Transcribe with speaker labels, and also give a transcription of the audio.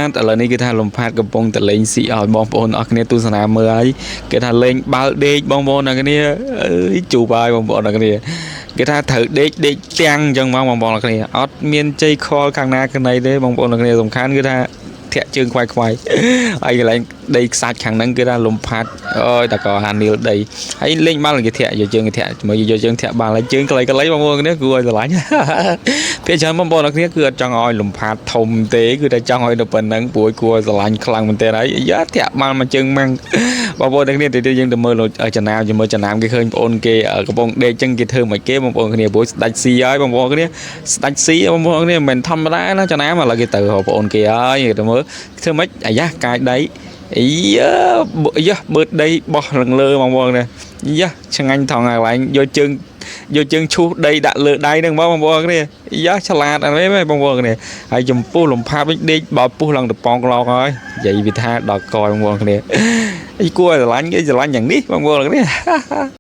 Speaker 1: បាទឥឡូវនេះគឺថាលំផាតកំពុងតែលេងស៊ីឲ្យបងប្អូនអរគ្នាទស្សនាមើលហើយគេថាលេងបាល់ដេកបងប្អូនអរគ្នាអើយជួបហើយបងប្អូនអរគ្នាគេថាត្រូវដេកដេកទាំងអញ្ចឹងហ្មងបងប្អូនអរគ្នាអត់មានជ័យខលខាងណាខាងណីទេបងប្អូនអរគ្នាសំខាន់គឺថាធាក់ជើងខ្វាយខ្វាយហើយកន្លែងដីខ្សាច់ខាងហ្នឹងគឺថាលំផាត់អើយតកហានីលដីហើយលេងបាល់គេធាក់យកជើងគេធាក់ជាមួយយកជើងធាក់បាល់ហើយជើងខ្លីៗបងប្អូនគ្នាគួរឲ្យស្រឡាញ់ ភាគច្រើនបងប្អូនអរគ្នាគឺអត់ចង់ឲ្យលំផាតធំទេគឺតែចង់ឲ្យនៅប៉ុណ្ណឹងព្រោះគួរឲ្យស្រឡាញ់ខ្លាំងមែនទែនហើយយ៉ាធាក់បាល់មកជើងម៉ាំងបងប្អូនទាំងគ្នាទៅយើងទៅមើលចំណាមជាមួយចំណាមគេឃើញបងប្អូនគេកំពុងដេកចឹងគេធ្វើមិនគេបងប្អូនគ្នាព្រោះស្ដាច់ស៊ីហើយបងប្អូនគ្នាស្ដាច់ស៊ីបងប្អូនគ្នាមិនមែនធម្មតាណាចំណាមឥឡូវគេទៅរកបងប្អូនគេហើយគេទៅមើលធ្វើម៉េចអាយ៉ាកាយដៃអីយ៉ាយ៉ាបឺតដីបោះឡើងលើបងប្អូនគ្នាយ៉ាឆ្ងាញ់ថងកន្លែងយកជើង យកជើងឈូសដីដាក់លើដៃហ្នឹងមកបងប្អូនគ្នាយ៉ាឆ្លាតអត់ទេបងប្អូនគ្នាហើយចំពោះលំផាតវិញដេកបោពុះឡើងតប៉ងក្លោកហើយនិយាយវាថាដល់កយបងប្អូនគ្នាអីគួរឲ្យស្រឡាញ់គេស្រឡាញ់យ៉ាងនេះបងប្អូនគ្នា។